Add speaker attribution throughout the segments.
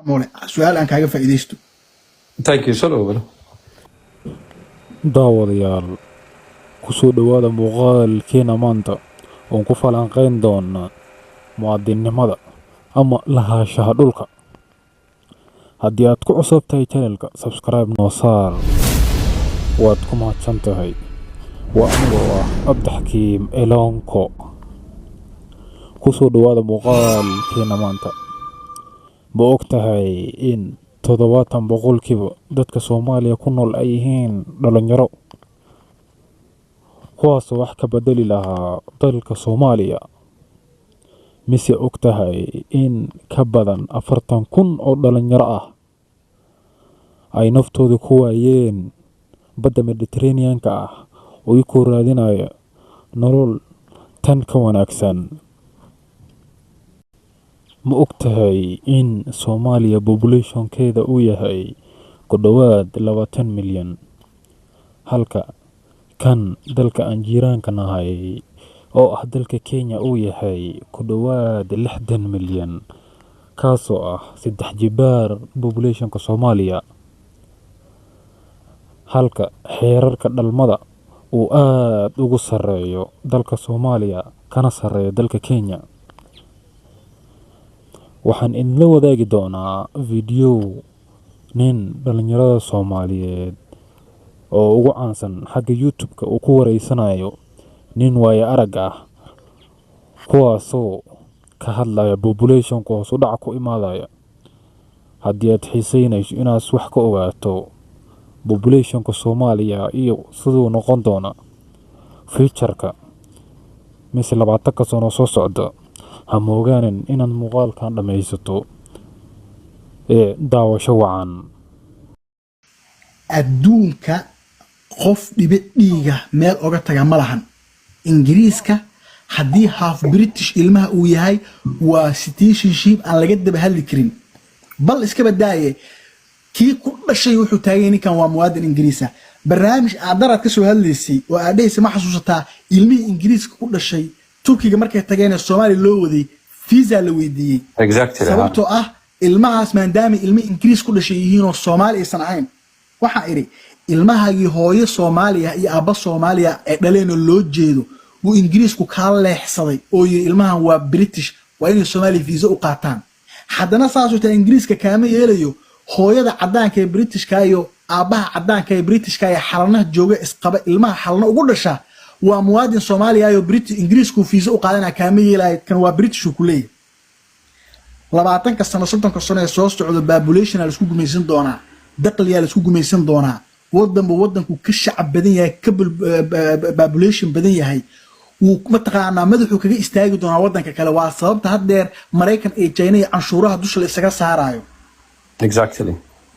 Speaker 1: Mole, su-aal aan kaaga faa'iidaysto.
Speaker 2: Thank you. Soo dhawow.
Speaker 3: Daawadayaal, ku soo dhowaada muuqaalkeena maanta oon ku falanqeyn doona muwaadinnimada ama lahaanshaha dhulka. Haddii aad ku cusub tahay channelka, subscribe noo saar. Waad ku mahadsan tahay. Waa anigoo ah Cabdixakiim Elonko. Ku soo dhowaada muuqaalkeena maanta. Ma og tahay in 70% dadka Soomaaliya ku nool ay yihiin dhalinyaro, kuwaasoo wax ka bedeli lahaa dalka Soomaaliya? Mise og tahay in ka badan 40,000 oo dhalinyaro ah ay naftooda ku waayeen badda Mediterranean-ka ah oo iyagoo raadinaya nolol tan ka wanaagsan? Ma og tahay in Soomaaliya population-keeda uu yahay ku dhowaad 20 milyan, halka kan dalka aan jiiraanka nahay oo ah dalka Kenya uu yahay ku dhowaad 60 milyan, kaasoo ah saddex jibaar population-ka Soomaaliya, halka heerarka dhalmada uu aad ugu sarreeyo dalka Soomaaliya kana sarreeyo dalka Kenya? Waxaan idinla wadaagi doonaa video nin dhalinyarada Soomaaliyeed oo ugu caansan xagga YouTube-ka uu ku wareysanayo nin waayo arag ah, kuwaasoo ka hadlaya population-ka hoos u dhaca ku imaadaya. Haddii aad xiiseynayso inaad wax ka ogaato population-ka Soomaaliya iyo siduu noqon doona future-ka mise 20-ka sano soo socda, ha moogaanin inaad muuqaalkan dhammaysato ee daawasho wacan.
Speaker 1: Adduunka qof dhibic dhiiga meel oga taga ma lahan. Ingiriiska haddii half British ilmaha uu yahay, waa citizenship aan laga daba hadli karin. Bal iska badaaye, kii ku dhashay wuxuu taagay ninkan waa muwaadin Ingiriisa. Barnaamij aad daraad ka soo hadlaysay oo aad dhehaysa, ma xasuusataa? Ilmihii Ingiriiska ku dhashay Turkiga markay tageen ee Soomaaliya loo waday, visa la weydiiyey. Sababtoo ah ilmahaas maadaama ilmo Ingiriis ku dhashay yihiin oo Soomaali aysan ahayn. Waxaa idhi, ilmahaagii hooyo Soomaaliya iyo aabba Soomaaliya ee dhaleenoo loo jeedo buu Ingiriisku kaa leexsaday oo yiri ilmahan waa British, waa inay Soomaaliya visa u qaataan. Haddana saasuu taa Ingiriiska kaama yeelayo. Hooyada caddaanka ee Britishka iyo aabbaha caddaanka ee Britishka ee Xalanaha jooga isqaba, ilmaha Xalano ugu dhasha waa muwaadin Soomaaliya oo British, Ingiriisku visa u qaadanaya, kaama yeelayo, kan waa British uu ku leeyahay. 20-ka sano, 30-ka sano ee soo socdo population laisku gumaysan doonaa, dakhliyaa laisku gumaysan doonaa. Wadanba wadanku ka shacab badan yahay, ka population badan yahay, wuu mataqaanaa madaxuu kaga istaagi doonaa wadanka kale. Waa sababta haddeer Maraykan iyo China iyo canshuuraha dusha la isaga saarayo.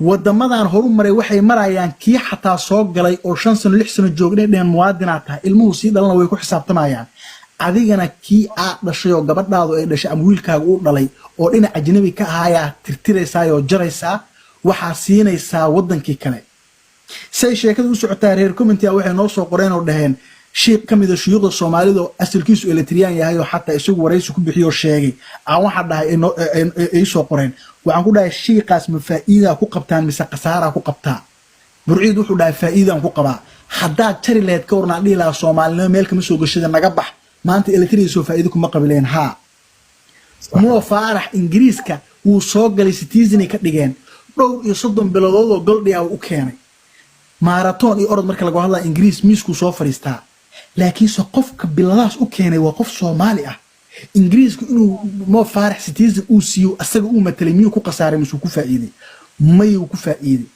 Speaker 1: Wadamadan horu maray waxay marayaan kii xataa soo galay oo 5 sano, 6 sano joogna dheheen muwaadinaa tahay, ilmuhu sii dhalana way ku xisaabtamayaan. Adigana kii aad dhashay oo gabadhaadu ay dhashay ama wiilkaaga uu dhalay oo dhinac ajnabi ka ahaayaa tirtiraysaa oo jaraysaa, waxaa siinaysaa wadankii kale. Say sheekada u socotaa, reer commentia waxay noo soo qoreen oo dhaheen shiikh ka mida shuyuukhda Soomaalida oo asalkiisu Eritreyaan yahay oo xataa isagu waraysi ku bixiyo sheegay aan waxaa dhahay ay soo qoreen. Waxaan ku dhahay, shiiqaas ma faa'iidaa ku qabtaan mise khasaaraa ku qabtaa? Burciid wuxuu dhahay faa'iidaan ku qabaa. Haddaad jari lahayd ka warnaan dhihi lahaa Soomaalinimo meel kama soo gashada, naga bax maanta Eritrea, soo faa'iido kuma qabileen? Haa. Mo Faarax Ingiriiska wuu soo galay, citizen ka dhigeen, dhowr iyo 30 bilodood oo gold ah u keenay. Marathon iyo orod marka laga hadlaya, Ingiriis miiskuu soo fadhiistaa. Laakiinse qofka biladahaas u keenay waa qof Soomaali ah. Ingiriisku inuu Mo Faarax citizen uu siiyo, asaga uu matelay, miyuu ku khasaaray misuu ku faa'iiday? Mayuu ku faa'iiday.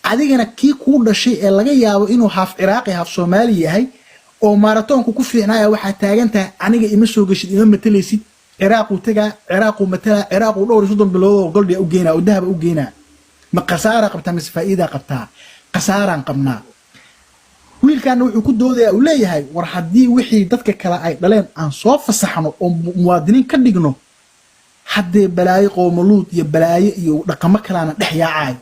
Speaker 1: Adigana kii kuu dhashay ee laga yaabo inuu half Ciraaqi, half Soomaali yahay oo marathonku ku fiicnaaya, waxaa taagan tahay aniga ima soo geshid, ima matalaysid. Ciraaquu tagaa, Ciraaquu matalaa, Ciraaquu dhowr iyo 30 bilood oo gold ah u geynaa oo dahaba u geynaa. Ma khasaara qabtaa mise faa'iidaa qabtaa? Khasaaraan qabnaa. Wiilkaana wuxuu ku doodayaa, uu leeyahay, war haddii wixii dadka kale ay dhaleen aan soo fasaxno oo muwaadiniin ka dhigno, haddee balaayo qoomaluud iyo balaayo iyo dhaqamo kalaana dhex yaacayo.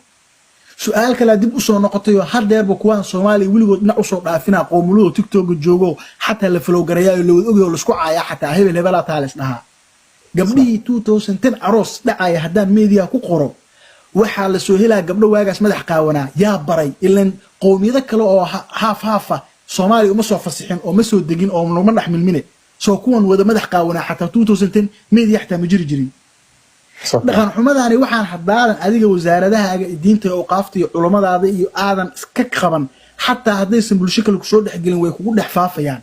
Speaker 1: Su-aal kalea dib usoo noqotayoo hadeerba kuwaan Soomaaliya weligood dhinac usoo dhaafinaa, qoomaluud oo TikToka joogo, xataa la follow garayaayo, lawada ogyaho, laisku caayaa, xataa hebel hebelaa taa la isdhahaa. Gabdhihii 2010 aroos dhacaya haddaan media ku qoro, Waxaa la soo helaa gabdho waagaas madax qaawanaa. Yaa baray? Ilan qowmiyado kale oo haaf haafa Soomaaliya uma soo fasixin oo ma soo degin oo naguma dhex milmine. Soo kuwan wada madax qaawanaa xataa 2010 media xataa ma jiri jirin. Dhaqan xumadaani waxaan haddaadan adiga wasaaradahaaga diinta iyo awqaafta iyo culummadaada iyo aadan iska qaban, xataa haddaysan bulsho kale kusoo dhexgelin, way kugu dhex faafayaan.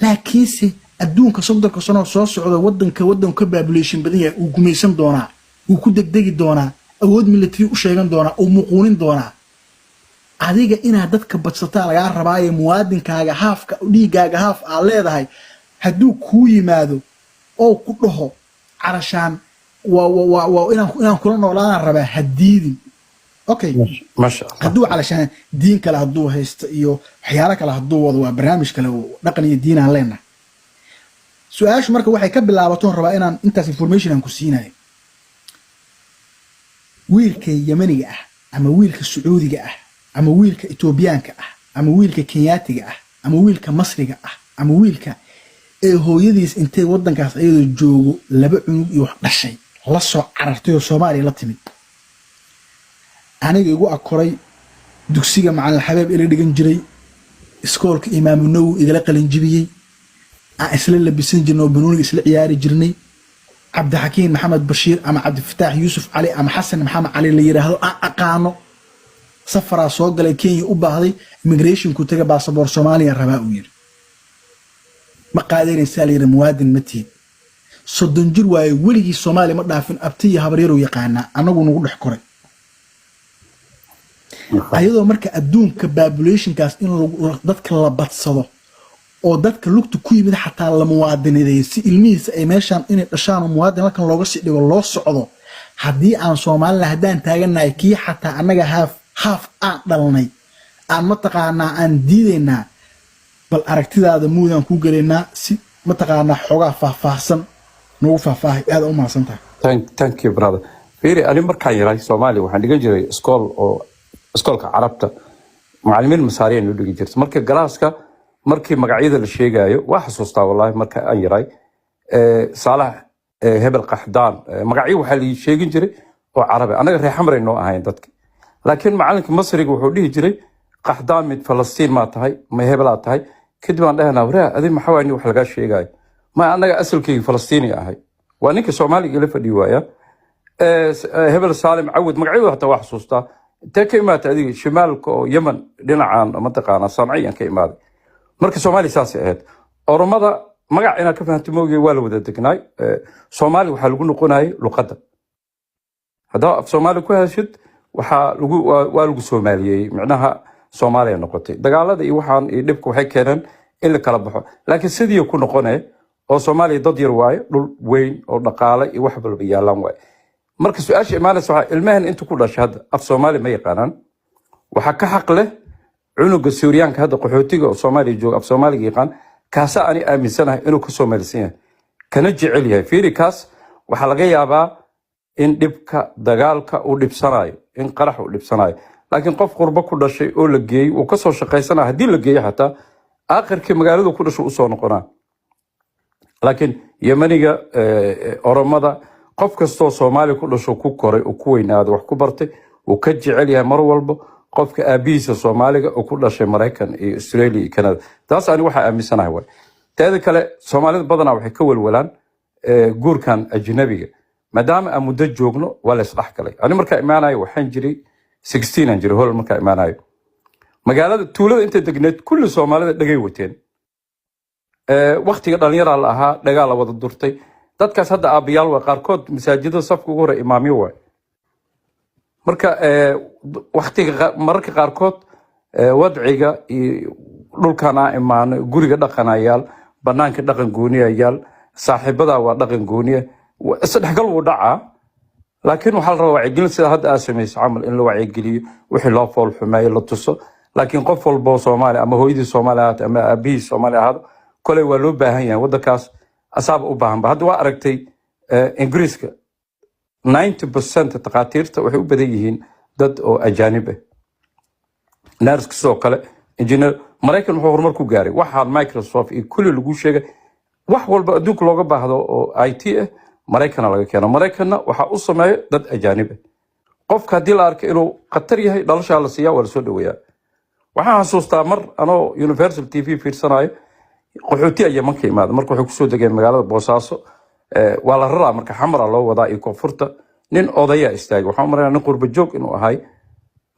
Speaker 1: Laakiinse adduunka 30-ka sanoo soo socda, wadanka wadanku ka population badan yahay uu gumaysan doonaa, wuu ku degdegi doonaa, awood military u sheegan doonaa, uu muquunin doonaa. Adiga inaad dadka badsataa lagaa rabaayo. Muwaadinkaaga haafka, dhiiggaaga haaf aad leedahay, hadduu kuu yimaado oo ku dhaho carashaan waa inaan kula noolaadaan rabaa, ha diidin, okay?
Speaker 2: Maasha Allah.
Speaker 1: Hadduu calashaan diin kale hadduu haysto iyo waxyaalo kale hadduu wado, waa barnaamij kale oo dhaqan iyo diin aan leenahay. Su-aashu marka waxay ka bilaabatoon rabaa inaan intaas information aan ku siinayo: wiilka Yemeniga ah ama wiilka Sacuudiga ah ama wiilka Etoobiyaanka ah ama wiilka Kenyaatiga ah ama wiilka Masriga ah ama wiilka ee hooyadiis intay waddankaas ayadoo joogo laba cunug iyo wax dhashay la soo carartay oo Soomaaliya la timid, aniga igu akoray, dugsiga Macalin Xabeeb ila dhigan jiray, iskoolka Imaamu Nawowi igala qalinjibiyey, aan isla labisan jirnay oo banooniga isla ciyaari jirnay, Cabdixakiin Maxamed Bashiir ama Cabdifataax Yuusuf Cali ama Xasan Maxamed Cali la yidhaahdo aan aqaano, safaraa soo galay, Kenya u baahday, immigrationku taga, baasaboor Soomaaliya rabaa uu yidhi. Ma qaadanaysaa la yidhi, muwaadin ma tihid. 30 jir waaye, weligii Soomaaliya ma dhaafin, abti iyo habaryarow yaqaanaa, annagu nagu dhex koray. Ayadoo marka adduunka populationkaas in dadka la badsado oo dadka lugta ku yimid xataa la muwaadinideeyo si ilmihiisa ay meeshaan inay dhashaan oo muwaadin halkan looga sii dhigo loo socdo, haddii aan Soomaalila haddaan taagannahay, kii xataa annaga haaf haaf aan dhalnay aan mataqaanaa aan diidaynaa. Bal aragtidaada muudaan kuu gelaynaa si mataqaanaa xoogaa faahfaahsan noogu faahfaahay. Aad u mahadsan tahay.
Speaker 2: Thank you, brother. Fiiri, ani markaan yaray Soomaaliya waxaan dhigan jiray iskool oo iskoolka Carabta, macallimiin Masaariya noo dhigi jirta. Marka galaaska markii magacyada la sheegaayo, waa xasuustaa wallahi, marka aan yaray, Saalax, hebel Qaxdaan, magacyo waxaa la sheegin jiray oo Carabi. Annaga reer Xamray noo ahayn dadka, laakiin macalinka Masriga wuxuu dhihi jiray: "Qaxdaan mid Falastiin maa tahay, ma hebelaa tahay?" Kadib aan dhahnaa: "Waraa adi maxaa waay wax lagaa sheegaayo?" "Ma annaga asalkayga Falastiini ahay." Waa ninka Soomaaliga ila fadhi waaya. Hebel Saalim Cawad, magacyadu hataa waa xasuustaa. "Intee ka imaatay adiga?" "Shimaalka oo Yemen, dhinacan mataqaanaa Sanciyaan ka imaaday." Marka Soomaaliya saasay ahayd. Oromada magac inaad ka fahanto moogay, waa la wada degnaay. Soomaali waxaa lagu noqonayay luqadda. Haddaa af Soomaali ku heshid, waxaa lagu waa lagu soomaaliyeeyey, micnaha Soomaaliya noqotay. Dagaalada iyo waxaan iyo dhibka waxay keeneen in la kala baxo, laakiin sidii ku noqonee oo Soomaaliya dad yar waaye, dhul weyn oo dhaqaale iyo wax walba yaalaan waaye. Marka su-aasha imaanaysa waxaa: ilmahan inta ku dhashay hadda af Soomaali ma yaqaanaan. Waxaa ka xaq leh cunuga Suuryaanka hadda qaxootiga oo Soomaaliya jooga, af Soomaaliga yaqaan. Kaasaa ani aaminsanahay inuu ka soomaalisan yahay kana jecel yahay. Fiiri, kaas waxaa laga yaabaa in dhibka dagaalka uu dhibsanayo, in qarax uu dhibsanayo, laakiin qof qurbo ku dhashay oo la geeyey, wuu kasoo shaqaysanaya. Haddii la geeyo xataa aakhirkii magaaladu ku dhashay usoo noqonaa. Laakiin Yemeniga, Oromada, qof kastoo Soomaaliya ku dhasho, ku koray oo ku weynaaday, wax ku bartay, uu ka jecel yahay mar walba qofka aabihiisa Soomaaliga oo ku dhashay Maraykan iyo Australia iyo Canada. Taas ani waxaa aaminsanahay waay. Teeda kale, Soomaalida badanaa waxay ka walwalaan guurkan ajnabiga. Maadaama aan muddo joogno, waa la isdhex galay. Ani markaa imaanayo waxaan jiray 16 aan jiray Holland. Markaa imaanayo magaalada, tuulada inta degneed kulli Soomaalida dhegay wateen. Waktiga dhalinyaraa la ahaa, dhagaa la wada durtay. Dadkaas hadda aabbayaal waa, qaarkood masaajidada safka ugu hore imaamyo waay. Marka waktiga mararka qaarkood wadciga iyo dhulkan aan imaano, guriga dhaqanayaal, banaanka dhaqan gooniyayaal, saaxiibada waa dhaqan gooniya, isdhexgal wuu dhacaa. Laakiin waxaa la rabaa wacyigelin sida hadda aad samayso camal, in la wacyigeliyo, wixii loo fool xumeeyo la tuso. Laakiin qof walba oo Soomaali, ama hooyadii Soomaali ahaato ama aabihii Soomaali ahaado, koley waa loo baahan yahay waddankaas, asaaba u baahanba. Hadda waa aragtay, Ingiriiska 90% takhaatiirta waxay u badan yihiin dad oo ajaanib ah, nurse sidoo kale, engineer. Maraykan wuxuu horumar ku gaaray waxaa Microsoft iyo kulli lagu sheegay, wax walba adduunka looga baahdo oo IT ah Maraykana laga keeno. Maraykanna waxaa u sameeya dad ajaanib ah. Qofka haddii la arko inuu khatar yahay, dhalashaa la siiyaa, waa lasoo dhaweeyaa. Waxaan xasuustaa mar anoo Universal TV fiirsanayo, qaxooti ayaa manka imaada. Marka waxay kusoo degeen magaalada Boosaaso. Waa la raraa, marka Xamara loo wadaa iyo koonfurta. Nin odayaa istaagay, waxaan u maraynaa nin qurba joog inuu ahay.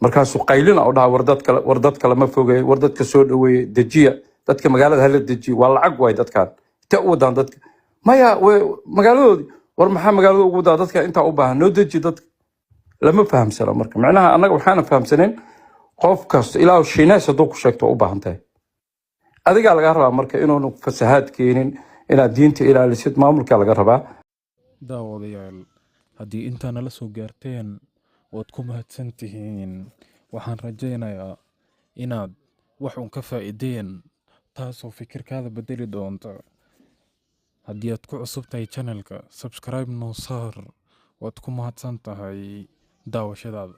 Speaker 2: Markaasuu qaylina oo dhaha: "War dad kale, war dad kale ma fogeey, war dadka soo dhaweeye, dejiya dadka, magaalada hala dejiyo, waa lacag waay dadkan, intee u wadaan dadka?" Maya, magaaladoodii. War maxaa magaalada ugu wadaa dadka intaa u baahan? Noo deji dadka. Lama fahamsano. Marka macnaha annaga waxaana fahamsaneen qof kasta ilaa Shiinees hadduu ku sheegto waa u baahan tahay. Adigaa lagaa rabaa marka inuunu fasahaad keenin, inaad diinta ilaalisid, maamulkaa laga rabaa.
Speaker 3: Daawadayaal, haddii intaa nala soo gaarteen, waad ku mahadsan tihiin. Waxaan rajaynayaa inaad wax un ka faa'iideen, taasoo fikirkaada bedeli doonta. Haddii aad ku cusub tahay channelka, subscribe noo saar. Waad ku mahadsan tahay daawashadaada.